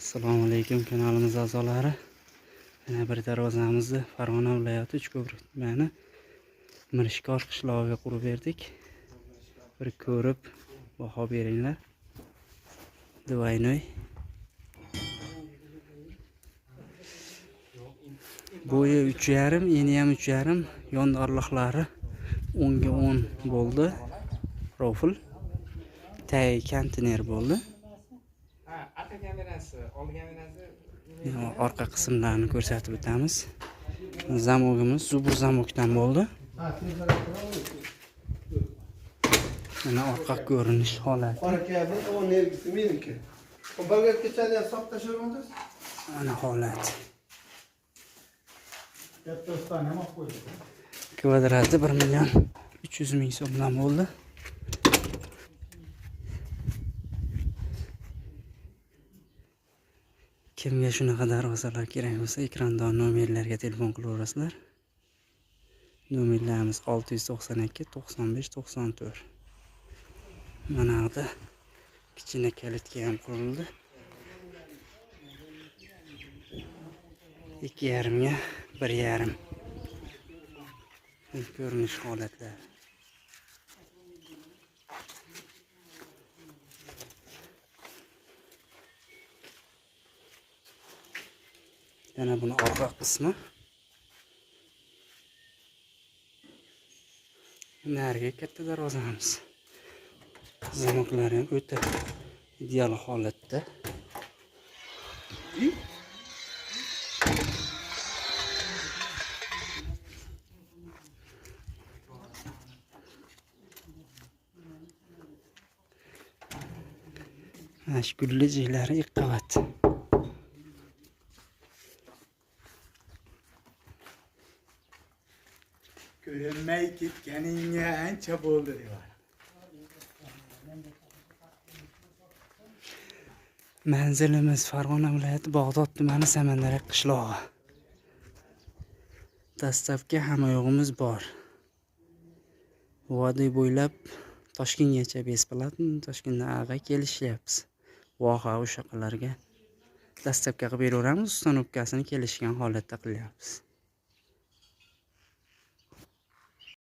Assalomu alaykum kanalimiz a'zolari. Yana bir darvozamizni Farg'ona viloyati Uchko'prik tumani Mirishkor qishlog'iga qurib berdik. Bir ko'rib baho beringlar. Двойной. Bo'yi 3,5, eni ham 3,5, yon orliqlari 10 ga 10 bo'ldi. Profil tagi konteyner bo'ldi. Orqa qismlarini ko'rsatib o'tamiz. Zamogimiz zubur zamokdan bo'ldi. Mana orqa ko'rinish holati. Mana holat. Kvadrati 1 million 300 ming so'mdan bo'ldi. Kimga shunaqa darvozalar kerak bo'lsa, ekranda nomerlarga telefon qilaverasizlar. Nomerlarimiz 692 95 94. Mana bu yerda kichkina kalitka ham qurildi. 2,5 ga 1,5. Ko'rinish holatlari. Yana buni orqa qismi. Nariga katta darvozamiz. Zamoklari ham o'ta ideal holatda. Mana shu gulli joylari 2 qavat. Ko'rinmay ketganingga ancha bo'ldi deyapti. Manzilimiz Farg'ona viloyati Bag'dod tumani Samandara qishlog'i. Dastlabki hamma yo'g'imiz bor. Vodiy bo'ylab Toshkentgacha besplatno, Toshkentdan ag'a kelishyapmiz. Voha o'shaqalarga dastlabki qilib beraveramiz, ustanovkasini kelishgan holatda qilyapmiz.